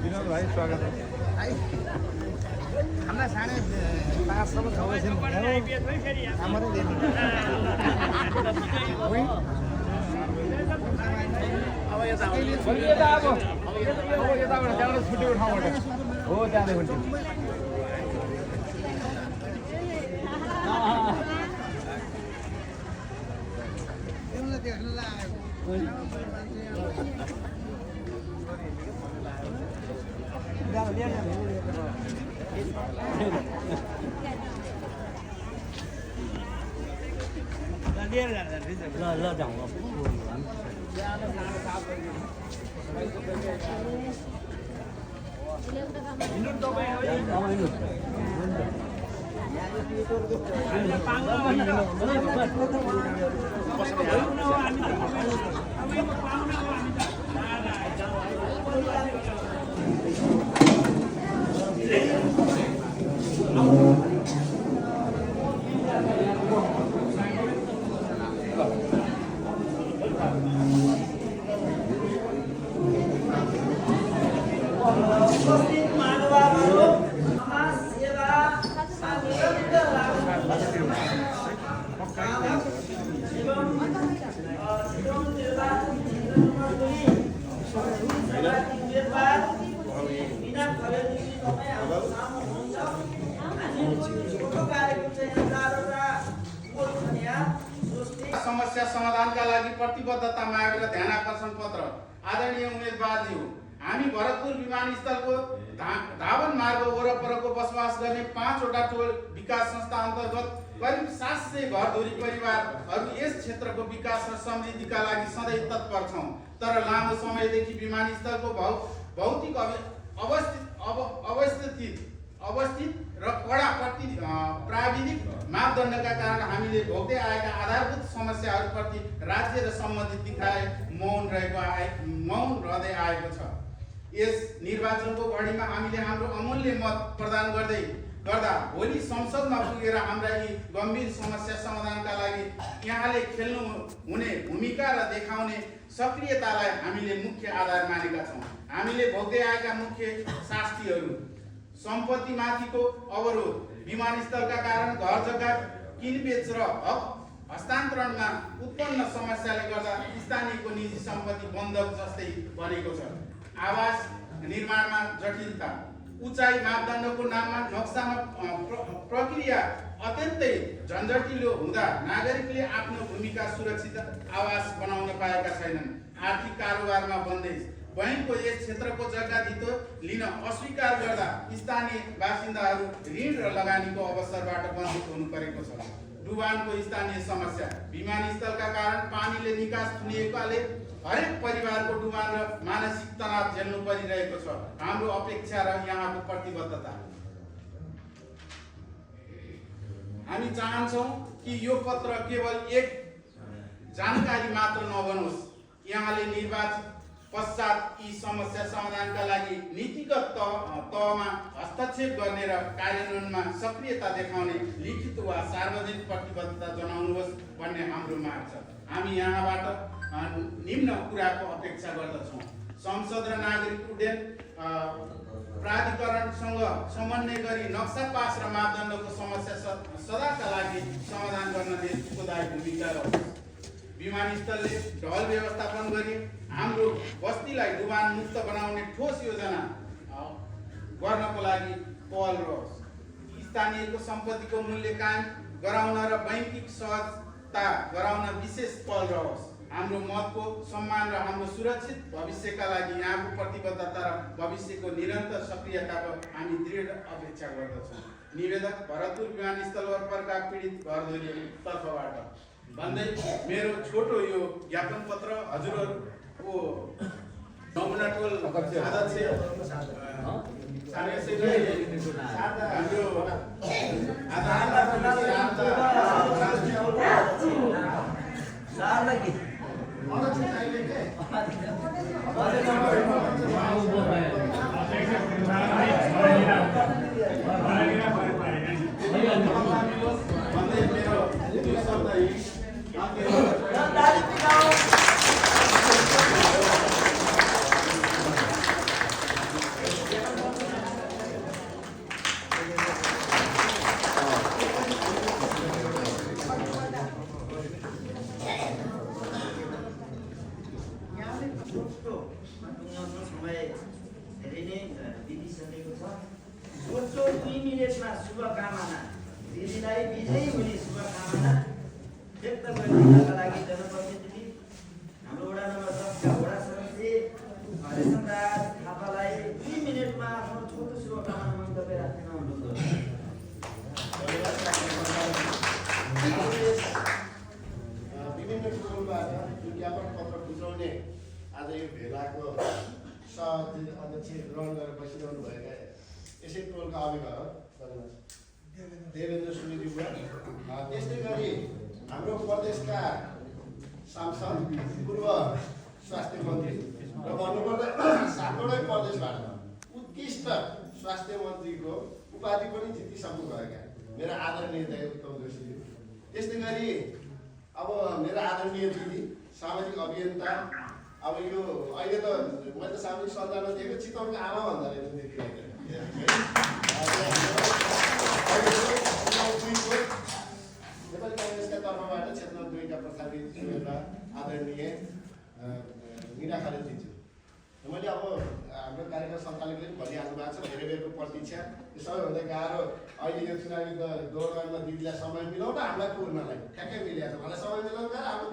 विनोद भाइ स्वागत हाम्रा साढे 5 सम्म छौँ हाम्रो दिनु अब यताबाट त्यहाँबाट छुटेको ठाउँबाट हो जाँदै हुन्छ ल जाउँ समस्या समाधानका लागि प्रतिबद्धता मागेर ध्यानाकर्षण पत्र। आदरणीय उम्मेदवारज्यू, हामी भरतपुर विमानस्थलको धावन मार्ग वरपरको बसोबास गर्ने 5 वटा टोल विकास संस्था अन्तर्गत करिब 700 घरधुरी परिवारहरू यस क्षेत्रको विकास र समृद्धिका लागि सधैँ तत्पर छौँ। तर लामो समयदेखि विमानस्थलको भौतिक अवस्थित र कडा प्राविधिक मापदण्डका कारण हामीले भोग्दै आएका आधारभूत समस्याहरूप्रति राज्य र सम्बन्धित निकाय मौन रहँदै आएको छ। यस निर्वाचनको घडीमा हामीले हाम्रो अमूल्य मत प्रदान गर्दा भोलि संसदमा पुगेर हाम्रा यी गम्भीर समस्या समाधानका लागि यहाँले खेल्नु हुने भूमिका र देखाउने सक्रियतालाई हामीले मुख्य आधार मानेका छौँ। हामीले भोग्दै आएका मुख्य शास्तिहरू सम्पत्तिमाथिको अवरोध, विमानस्थलका कारण घर जग्गा किनबेच र हक हस्तान्तरणमा उत्पन्न समस्याले गर्दा स्थानीयको निजी सम्पत्ति बन्धक जस्तै बनेको छ। आवास निर्माणमा जटिलता, उचाइ मापदण्डको नाममा नक्सामा प्रक्रिया अत्यन्तै झन्झटिलो हुँदा नागरिकले आफ्नो भूमिका सुरक्षित आवास बनाउन पाएका छैनन्। आर्थिक कारोबारमा बन्देज, बैंकको यस क्षेत्रको जग्गा धितो लिन अस्वीकार गर्दा स्थानीय बासिन्दाहरू ऋण र लगानीको अवसरबाट वञ्चित हुनु परेको छ। डुबानको स्थानीय समस्या, विमानस्थलका कारण पानीले निकास थुनिएकाले हरेक परिवारको डुबान र मानसिक तनाव झेल्नु परिरहेको छ। हाम्रो अपेक्षा र यहाँको प्रतिबद्धता, हामी चाहन्छौँ कि यो पत्र केवल एक जानकारी मात्र नबनोस्। यहाँले निर्वाचन पश्चात यी समस्या समाधानका लागि नीतिगत तहमा हस्तक्षेप गर्ने र कार्यान्वयनमा सक्रियता देखाउने लिखित वा सार्वजनिक प्रतिबद्धता जनाउनुहोस् भन्ने हाम्रो माग छ। हामी यहाँबाट निम्न कुराको अपेक्षा गर्दछौँ। संसद र नागरिक उड्डयन प्राधिकरणसँग समन्वय गरी नक्सा पास र मापदण्डको समस्या सदाका लागि समाधान गर्न नेतृत्वदायी भूमिका रहोस्। विमानस्थलले ढल व्यवस्थापन गरी हाम्रो बस्तीलाई डुबान मुक्त बनाउने ठोस योजना गर्नको लागि पहल रहोस्। स्थानीयको सम्पत्तिको मूल्य कायम गराउन र बैंकिक सहजता गराउन विशेष पहल रहोस्। हाम्रो मतको सम्मान र हाम्रो सुरक्षित भविष्यका लागि यहाँको प्रतिबद्धता र भविष्यको निरन्तर सक्रियताको हामी दृढ अपेक्षा गर्दछौँ। निवेदक भरतपुर विमानस्थल वरपरका पीडित घरधुरी तर्फबाट भन्दै मेरो छोटो यो ज्ञापन पत्र हजुरहरूको नमुना टोल अध्यक्ष दोस्रो 2 मिनेटमा शुभकामना दिदीलाई विजयी हुने शुभकामना व्यक्त गर्नका लागि जनप्रतिनिधि हाम्रो वडा नम्बर 10 का वडा सदस्य रेशमराज थापालाई 2 मिनेटमा आफ्नो छोटो शुभकामना मन्तव्य राख्न अनुरोध गर्छु। विभिन्न टोलबाट ज्ञापन पत्र बुझाउने आज यो भेलाको अध्यक्ष ग्रहण गरेर बसिरहनु भएका यसै टोलका अभिभावक देवेन्द्र सुवेदी बुवा, त्यस्तै गरी हाम्रो प्रदेशका सांसद पूर्व स्वास्थ्य मन्त्री र भन्नुपर्दा 7वटै प्रदेशबाट उत्कृष्ट स्वास्थ्य मन्त्रीको उपाधि पनि जितिसक्नु भएका मेरा आदरणीय उत्तम जोशीज्यू, त्यस्तै गरी अब मेरा आदरणीय दिदी सामाजिक अभियन्ता, अब यो अहिले त मैले सामाजिक सञ्जालमा दिएको चितवनको आमा भन्दा रहेछ दिदी नेपाली काङ्ग्रेसका तर्फबाट क्षेत्र 2 का प्रसादी आदरणीय मिना खरेलज्यू, मैले अब हाम्रो कार्यक्रम सञ्चालकले पनि भनिहाल्नु भएको छ धेरै बेरको प्रतीक्षा। यो सबैभन्दा गाह्रो अहिले यो चुनावी दौरानमा दिदीलाई समय मिलाउन हामीलाई पुग्नलाई ठ्याक्कै मिलेको छ। मलाई समय मिलाउनु गाह्रो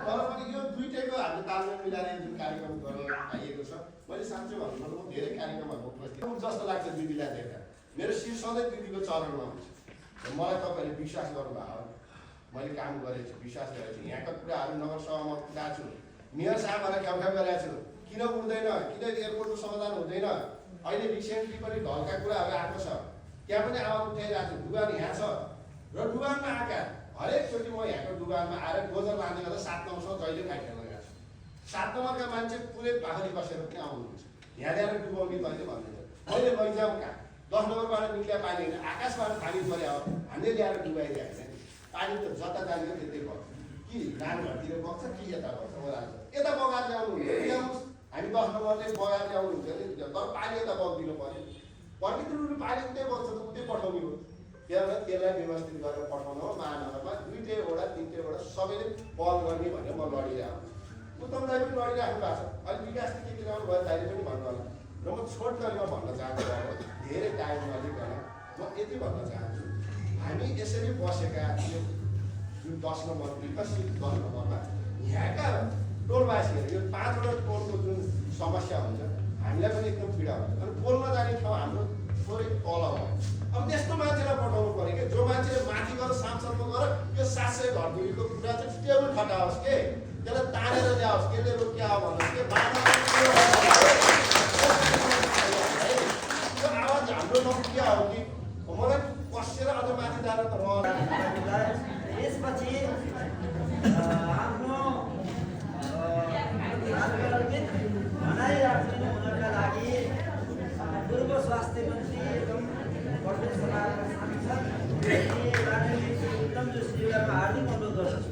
तर पनि यो दुईटैको हामीले तालमेल मिलाएर जुन कार्यक्रम गर्न आइएको छ, मैले साँच्चै भन्नुपर्दा म धेरै कार्यक्रमहरूको प्रति जस्तो लाग्छ दिदीलाई देख्दा मेरो शिर सधैँ दिदीको चरणमा हुन्छ। मलाई तपाईँहरूले विश्वास गर्नुभयो, मैले काम गरेको छु, विश्वास गरेको छु, यहाँका कुराहरू नगरसभामा पुऱ्याएको छु, मेयर साहबहरूलाई ख्याउख्याउ गरेको छु, किन उठ्दैन, किन एयरपोर्टको समाधान हुँदैन। अहिले रिसेन्टली पनि ढलका कुराहरू आएको छ, त्यहाँ पनि आवाज उठाइरहेको छु। डुबान यहाँ छ र डुबानमा आएका हरेकचोटि म यहाँको डुबानमा आएर गोजर लाँदै गर्दा 7 नम्बरसँग जहिले खाइखेल्न गएको छु। 7 नम्बरका मान्छे पुरै पाखरी बसेर पनि आउनुहुन्छ, यहाँ ल्याएर डुबाउने तैँले भन्दैन। मैले लैजाउँ कहाँ 10 नम्बरबाट निक्लिया पानी होइन, आकाशबाट पानी पऱ्यो, हामीले ल्याएर डुबाइरहेको छ। पानी त जता जाने त्यतै बग्छ, कि नानीहरूतिर बग्छ कि यता बग्छ, यता बगाएर ल्याउनु ल्याउनुहोस्। हामी 10 नम्बरले बगाएर ल्याउनु हुन्छ नि, तर पानी यता बगिदिनु पऱ्यो। बगिदिनु पानी उतै बग्छ त उतै पठाउने हो। त्यसलाई व्यवस्थित गरेर पठाउनु हो। महानगरमा 2 वडा 3 वडा सबैले पहल गर्ने भनेर म लडिरहेको छु। उत्तम दाइ पनि लडिराख्नु भएको छ, अहिले विकासले के ल्याउनु भयो दाइले पनि भन्नु होला। र म छोटकरीमा भन्न चाहन्छु, धेरै टाइम नलिकन म यति भन्न चाहन्छु, हामी यसरी बसेका जुन 10 नम्बर विकसित 10 नम्बरमा यहाँका टोलवासीहरू यो 5वटा टोलको जुन समस्या हुन्छ हामीलाई पनि एकदम पीडा हुन्छ। अनि बोल्न जाने ठाउँ हाम्रो थोरै तल हो। अब त्यस्तो मान्छेलाई पठाउनु पऱ्यो कि जो मान्छेले माथि गएर सांसदमा गएर यो 700 घरधुरीको कुरा चाहिँ टेबल खटाओस् के, त्यसलाई तानेर ल्याओस्, केले रोकिया हो भन्नुहोस् के, यो आवाज हाम्रो नपुग्या हो कि मलाई कसेर अझ माथि जान त यसपछि आफ्नो भनाइ राख्नु हुनका लागि पूर्व स्वास्थ्य मन्त्री एवं प्रदेश सभाका सांसद उत्तम जोशीज्यूलाई हार्दिक अनुरोध गर्दछु।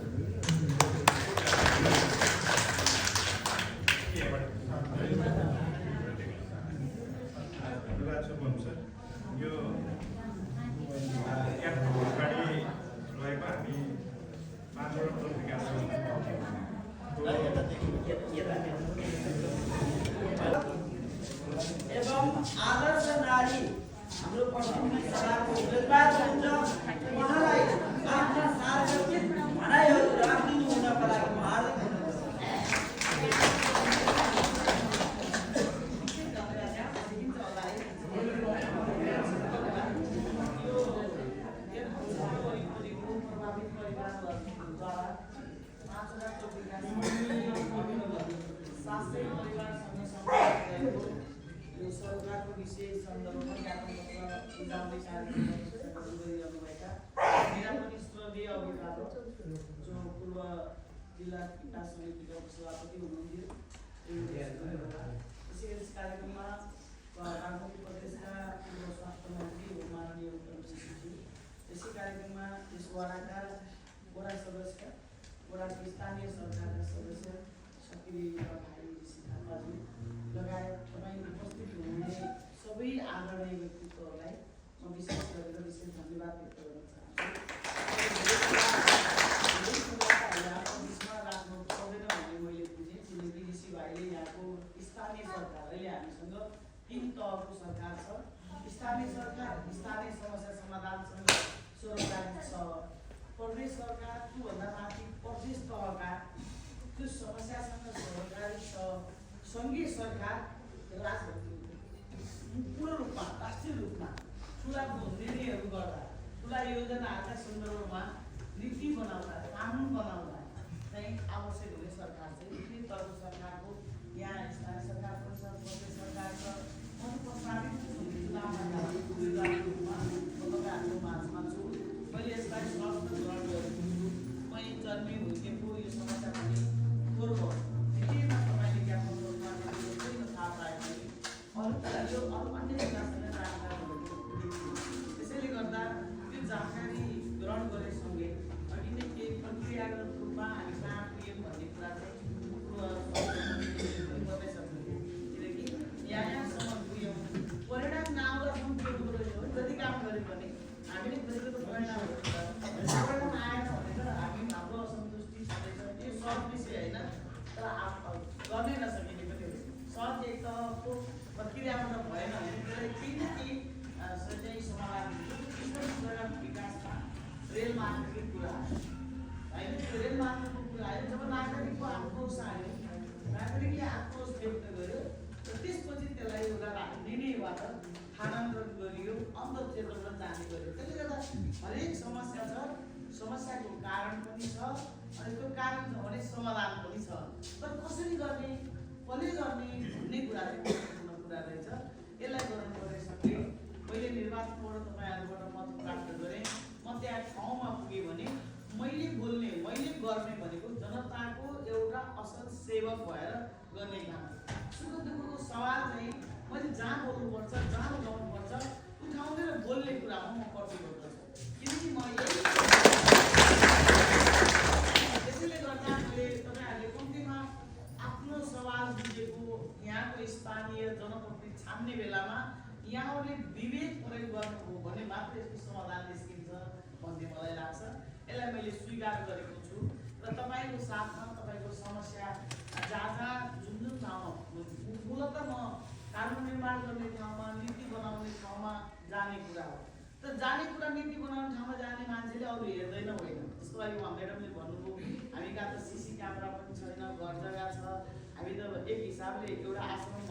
एवं आदर्श नारी हाम्रो प्रतिनिधि सभाको निर्वाचन हुन्छ उहाँलाई आफ्ना सार्वजनिक भनाइहरू राखिदिनु हुनका लागि म हार्दिक सरकारको विशेष सन्दर्भमा ज्ञापन पत्र बुझाउँदै कार्यक्रम गरिरहनुभएका मेरा पनि श्रद्धेय अभिभावक जो पूर्व जिल्ला विकास समितिका सभापति हुनुहुन्थ्यो त्यसै गरी कार्यक्रममा बागमती प्रदेशका पूर्व स्वास्थ्य मन्त्री माननीय उत्तमजी त्यसै कार्यक्रममा यस वडाका वडा सदस्य वडाको स्थानीय सरकारका सदस्य सक्रिय भाइ थापाजी लगायत तपाईँ उपस्थित हुनुहुने सबै आदरणीय व्यक्तित्वहरूलाई म विशेष गरेर विशेष धन्यवाद व्यक्त गर्न चाहन्छु। बिचमा राख्नु पर्दैन भन्ने मैले बुझेँ किनकि ऋषि भाइले यहाँको स्थानीय सरकार अहिले हामीसँग 3 तहको सरकार छ। स्थानीय सरकार स्थानीय समस्या समाधानसँग सरोकारी छ, प्रदेश सरकार त्योभन्दा माथि प्रदेश तहका त्यो समस्यासँग सरोकारी छ, सङ्घीय सरकार पूर्ण रूपमा राष्ट्रिय रूपमा ठुला निर्णयहरू गर्दा ठुला योजनाहरूका सन्दर्भमा नीति बनाउँदा कानुन बनाउँदा चाहिँ आवश्यक हुने सरकार चाहिँ 3 तहको सरकारको यहाँ स्थानीय सरकार पनि छ, प्रदेश सरकार छ। म प्रस्तावित रूपमा तपाईँहरूको माझमा छु। मैले यसलाई स्वास्थ्य ग्रहण गरेको छु। मै जन्मे हुर्केको यो समस्या पनि पूर्व तपाईँले ज्ञापन थाहा पाए पनि अरू अन्य त्यसैले गर्दा त्यो जानकारी ग्रहण गरेसँगै अघि नै केही प्रक्रियागत रूपमा हामी कहाँ पुग्यौँ भन्ने कुरा चाहिँ बताइसक्नु किनकि यहाँसम्म पुग्यौँ परिणाम नआउँदासम्म के हुँदो रहेछ जति काम गऱ्यो भने हामीले खोजेको परिणाम आएन भनेर हाम्रो असन्तुष्टि छँदैछ। त्यो सहज विषय होइन, तर गर्नै नसकिने पनि हो। सहज एक तहको प्रक्रियामा त भएन भने त्यसलाई केही न केही चाहिँ समाधान हुन्छ। विकासमा रेल मार्गको कुरा होइन, त्यो रेल मार्गको कुरा आयो जब नागरिकको आक्रोश आयो, नागरिकले आक्रोश व्यक्त गर्यो र त्यसपछि त्यसलाई एउटा निर्णयबाट स्थानान्तरण गरियो, अन्त क्षेत्रमा जाने गर्यो। त्यसले गर्दा हरेक समस्या छ, समस्याको कारण पनि छ अनि त्यो कारण छ भने समाधान पनि छ, तर कसरी गर्ने कसले गर्ने भन्ने कुरा चाहिँ महत्त्वपूर्ण कुरा रहेछ। यसलाई गर्न नसके मैले निर्वाचनबाट तपाईँहरूबाट मत प्राप्त गरेँ, म त्यहाँ ठाउँमा पुगेँ भने मैले बोल्ने मैले गर्ने भनेको जनताको एउटा असल सेवक भएर गर्ने काम। सुख दुःखको सवाल चाहिँ मैले जहाँ बोल्नुपर्छ जहाँ उठाउनुपर्छ उठाउने र बोल्ने कुरामा म प्रतिबद्ध छु, किनकि म यही त्यसैले गर्दा मैले तपाईँहरूले कम्तीमा आफ्नो सवाल बुझेको यहाँको स्थानीय जनप्रतिनिधि छान्ने बेलामा यहाँहरूले विवेक प्रयोग गर्नुभयो भने मात्र यसको समाधान निस्किन्छ भन्ने मलाई लाग्छ। यसलाई मैले स्वीकार गरेको छु र तपाईँको साथमा तपाईँको समस्या जहाँ जुन जुन ठाउँमा मूलत म कानुन निर्माण गर्ने ठाउँमा नीति बनाउने ठाउँमा जाने कुरा हो। तर जाने कुरा नीति बनाउने ठाउँमा जाने मान्छेले अरू हेर्दैन होइन। जस्तो अहिले उहाँ म्याडमले भन्नुभयो हामी कहाँ त सिसी क्यामेरा पनि छैन, घर जग्गा छ, हामी त एक हिसाबले एउटा आश्रम